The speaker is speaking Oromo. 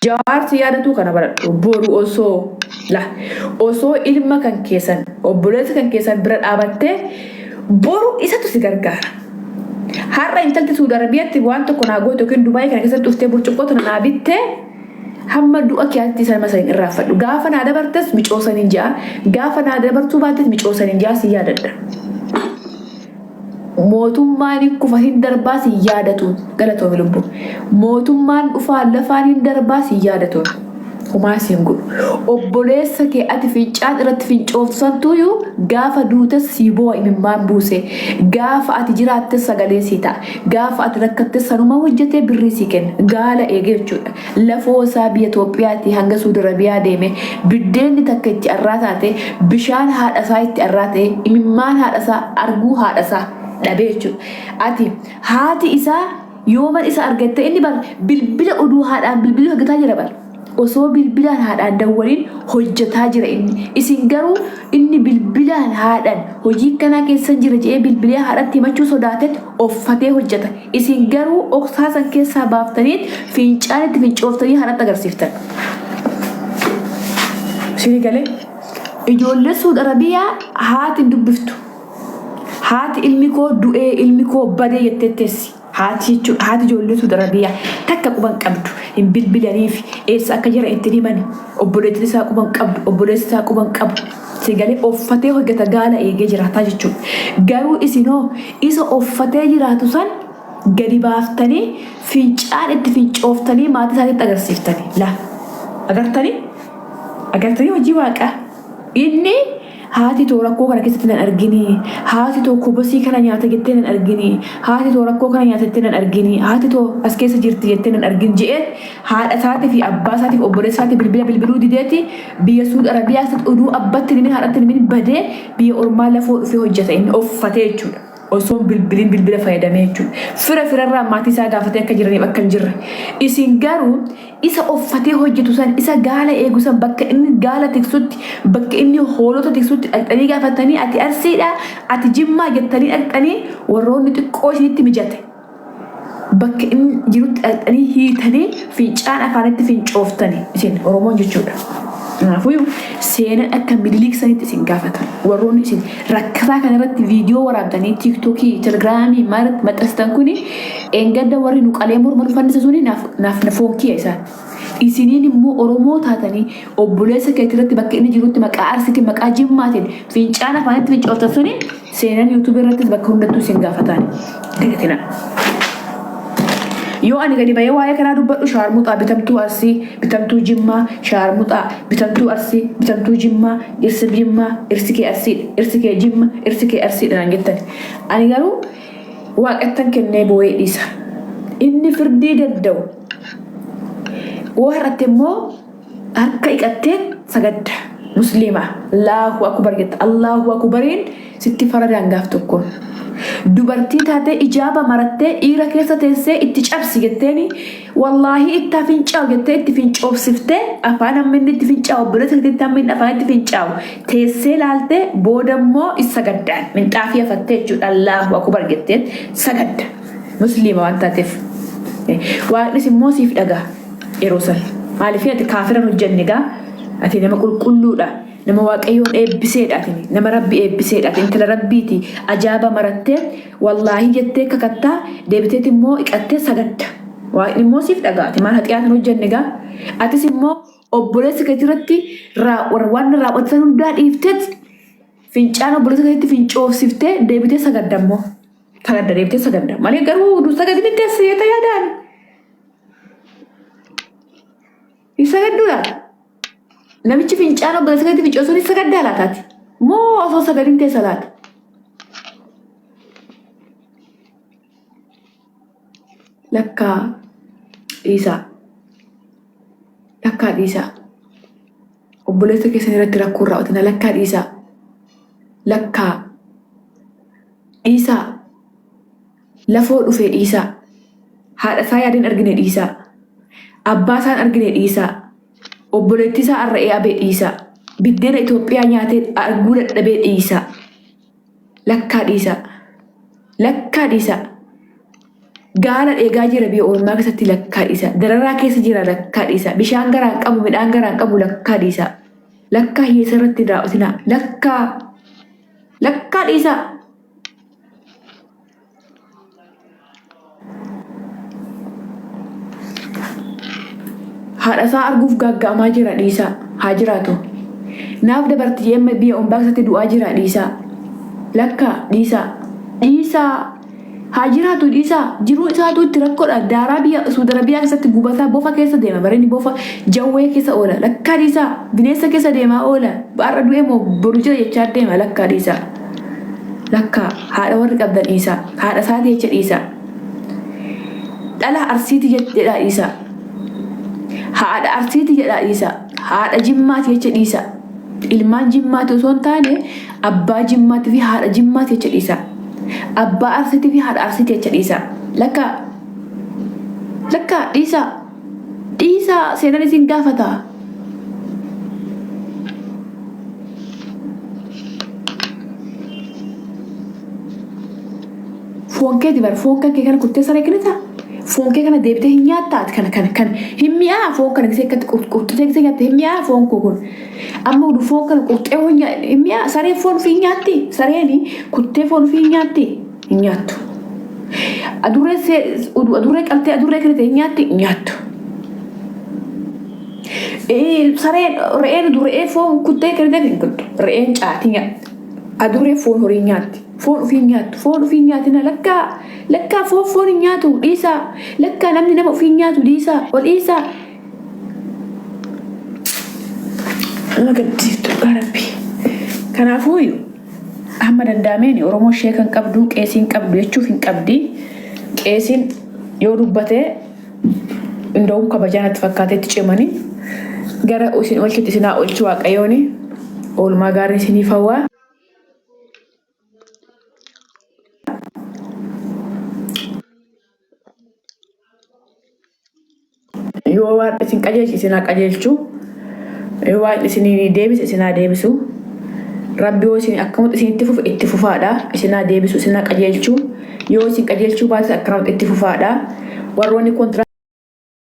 Jawaar si yaadatuu kana baradhu boru osoo la osoo ilma kan keessan obboleessa kan keessan bira dhaabattee boru isatu si gargaara. Har'a intalti Suudi Arabiyaatti waan tokko naa goote yookiin Dubaayii kana keessatti dhuftee burcuqqoo tana naa bitte hamma du'a kiyaatti sanuma saniin irraanfadhu. Gaafa naa dabartes micoo saniin ja'a. Gaafa naa dabartuu baattes micoo saniin ja'a si yaadadha. Mootummaan hin kufa hin darbaa sin yaadatuun galatoomi lubbu. Mootummaan dhufaa lafaan hin darbaa sin yaadatuun. Homaa siin godhu. Obboleessa kee ati fincaan irratti fincooftu santuuyyuu gaafa duutes sii boo'a imimmaan buuse. Gaafa ati jiraattes sagalee sii ta'a. Gaafa ati rakkattes sanuma hojjetee birrii sii kenna. Gaala eegee jechuudha. Lafoo isaa biyya Itoophiyaatii hanga Suudi Arabiyaa deeme biddeenni takka itti arraa taate bishaan haadha isaa itti arraa ta'e imimmaan haadha isaa arguu haadha isaa dhabee jechuudha. Ati haati isaa yooman isa argatte inni bar bilbila oduu haadhaan bilbilii hojjetaa jira bar. Osoo bilbilaan haadhaan dawwaliin hojjetaa jira inni. Isin garuu inni bilbilaan haadhaan hojii akkanaa keessan jira jedhee bilbilee haadhatti himachuu sodaatet offatee hojjeta. Isin garuu oksaa san keessaa baaftaniit fincaan itti fincooftanii haadhatti agarsiiftan. Isinii galee? Ijoollee Suud Arabiyaa haati hin dubbiftu. Haati ilmi koo du'ee ilmi koo badee jettee teessi. Haati jechuudha haati ijoollee Suud Arabiyaa takka quban qabdu hin bilbilaniif eessa akka jiran itti hin himani. Obboleettiin isaa quban qabdu obboleessi isaa quban qabu. Si galee offatee hojjeta gaala eegee jiraataa jechuudha. Garuu isinoo isa offatee jiraatu san gadi baaftanii fincaan itti fincooftanii maatii isaatitti agarsiiftanii. Laa agartanii agartanii hojii waaqaa. Inni haati too rakkoo kana keessatti nan argini, haati too kobosii kana nyaata jettee nan argini, haati too rakkoo kana nyaata jettee nan argini, haati too as keessa jirti jettee nan argin je'ee haadha isaatii fi abbaa isaatii fi obboleessa isaatii bilbila bilbiluu dideeti biyya Suud Arabiyaa keessatti oduu abbatti hin himin haadhatti hin himin badee biyya ormaa lafoo dhufee hojjeta inni offatee jechuudha. Osoo hin bilbilin bilbila fayyadamee jechuudha. Fira firarraa maatii isaa gaafatee akka jiraniif akka hin jirre. Isin garuu isa offatee hojjetu san isa gaala eegu san bakka inni gaala tiksutti bakka inni hoolota tiksutti dhaqxanii gaafatanii ati arsiidha ati jimmaa jettanii dhaqxanii warroonni xiqqoo isinitti mijate. Bakka inni jirutti dhaqxanii hiitanii fincaan afaanitti fincooftani isin Oromoon jechuudha. Kanaafuu seenan akka Miniliik sanitti isin gaafata. Warroonni isin rakkataa kana irratti viidiyoo waraabdanii tiiktookii, telegiraamii maal irratti maxxansitan kuni eengadda warri nu qalee morma nu fannise suni naaf naaf na foonkiya isaan. Isiniin immoo Oromoo taatanii obboleessa keetii irratti bakka inni jirutti maqaa Arsiitiin maqaa Jimmaatiin fincaan afaanitti fincooftan suni Seenan YouTube irrattis bakka hundattuu isin gaafataan. Dagatina. Yoo ani gadi bahee waa'ee kanaa dubbadhu shaarmuxaa bitamtuu Arsii, bitamtuu Jimmaa, shaarmuxaa, bitamtuu Arsii, bitamtuu Jimmaa, dhirsi Jimmaa, dhirsi kee Arsiidha, dhirsi kee Jimma, dhirsi kee Arsiidha naan jettani. Ani garuu waaqattan kennee boo'ee dhiisa. Inni firdii danda'u. Yoo har'atte immoo Harka dhiqattee sagadda. Musliima. Allaahu akubar jetta. Allaahu akubariin sitti faradaan gaaf tokko. Dubartii taatee ijaaba marattee dhiira keessa teessee itti cabsi jetteeni wallaahi itti haa fincaa'u jettee itti fincoofsiftee afaan hamma inni itti fincaa'u obboleessa keetitti hamma inni afaan itti fincaa'u teessee laaltee booda immoo isa sagaddaan minxaafii afattee jechuudha Allaahu akubar jettee sagadda. Musliima waan taateef. Waaqnis immoo siif dhaga'a. Yeroo san. Maaliif ati kaafira hin hojjenne gaa ati nama qulqulluudha. Nama waaqayyoon eebbiseedha ati. Nama rabbi eebbiseedha ati. Intala rabbiiti. Ajaaba marattee wallaahi jettee kakattaa deebiteet immoo iqattee sagadda. Waaqni immoo siif dhaga'a. Ati maal haxiyaata hin hojjenne gaa. Atis immoo obboleessa keetii irratti waan raawwatan hundaa dhiifteet fincaan obboleessa keetiitti fincoofsiftee deebitee sagadda immoo. Sagadda deebitee sagadda. Malee garuu sagadni teessee yaadaan. Hin sagadduu laata? Namichi fincaan obboleessa keetti fincoon sun sagaddaa laataati? Moo osoo sagadin teessa laata? Lakkaa dhiisaa. Lakkaa dhiisaa. Obboleessa keessan irratti rakkoo raawwatina lakkaa dhiisaa. Lakkaa dhiisaa. Lafoo dhufee dhiisaa. Haadha isaa yaadeen argine dhiisaa. Abbaa isaan argine dhiisaa. Obboleettii isaa arra'ee abee dhiisaa. Biddeena Itoophiyaa nyaatee arguu dadhabee dhiisaa. Lakkaa dhiisaa. Lakkaa dhiisaa. Gaala dheegaa jira biyya ormaa keessatti lakkaa dhiisa. Dararaa keessa jira lakkaa dhiisa. Bishaan garaan qabu midhaan garaan qabu lakkaa dhiisa. Lakkaa hiyyeessa irratti hin raawwatinaa. Lakkaa lakkaa dhiisa. Haadha isaa arguuf gaagga'amaa jira dhiisaa. Haa jiraatu. Naaf dabarti jedhee biyya ombaa keessatti du'aa jira dhiisaa. Lakkaa dhiisaa. Dhiisaa. Haa jiraatu dhiisaa. Jiruu isaatu itti rakkoodha. Daaraa biyya Suudi Arabiyaa keessatti gubataa bofa keessa deema. Barinni bofa jawwee keessa oola. Lakkaa dhiisaa. Bineensa keessa deemaa oola. Har'a du'ee moo boru jira jechaa deema. Lakkaa dhiisaa. Lakkaa haadha warri qabdan dhiisaa. Haadha isaatii jecha dhiisaa. Dhala Arsiiti jedhaa dhiisaa. Haadha Arsiiti jedhaa dhiisaa. Haadha Jimmaati jecha dhiisaa. Ilmaan Jimmaati osoo hin taane abbaa Jimmaati fi haadha Jimmaati jecha dhiisaa. Abbaa Arsiitii fi haadha Arsiiti jecha dhiisaa. Lakkaa lakkaa dhiisaa. Dhiisaa seenan isin gaafata. Foon keeti bar foon kan kee kana kuttee saree kennita. Foon kee kana deebitee hin nyaattaa ati kana kana kan hin mi'aa foon kana gisee akkatti qurxitee gisee nyaatte hin mi'aa foon koo kun. Amma udu foon kana qurxee hoo hin mi'aa sareen foon ofii hin nyaatti sareeni kuttee foon ofii hin nyaatti hin nyaattu. Adurree udu adurree qaltee adurree kennite hin nyaatti hin nyaattu. Sareen re'een udu re'ee foon kuttee kenniteef hin kuttu. Re'een caatii nyaatti. Adurree foon horii nyaatti. Foon ofii hin nyaattu. Foon ofii hin nyaatina. Lakkaa lakkaa foon foon hin nyaatu dhiisaa. Lakkaa namni nama ofii hin nyaatu dhiisaa. Ol dhiisaa. Nama gaddisiiftu dhugaa rabbi. Kanaafuu hamma danda'ameen Oromoo ishee kan qabdu qeesiin qabdu jechuuf hin qabdi. Qeesiin yoo dubbate Inda'uun kabajaa natti fakkaatee itti cimanii gara isin oolchutti isin haa oolchu waaqayyooni oolmaa gaarii isiniif hawwaa. Yoo waan isin qajeelche isin haa qajeelchu. Yoo waan isin deebise isin haa deebisu. Rabbi yoo isin akkamatti isinitti fufe itti fufaadha. Isin haa deebisu isin haa qajeelchu. Yoo isin qajeelchuu baate akkanumatti itti fufaadha. Warroonni kontiraata.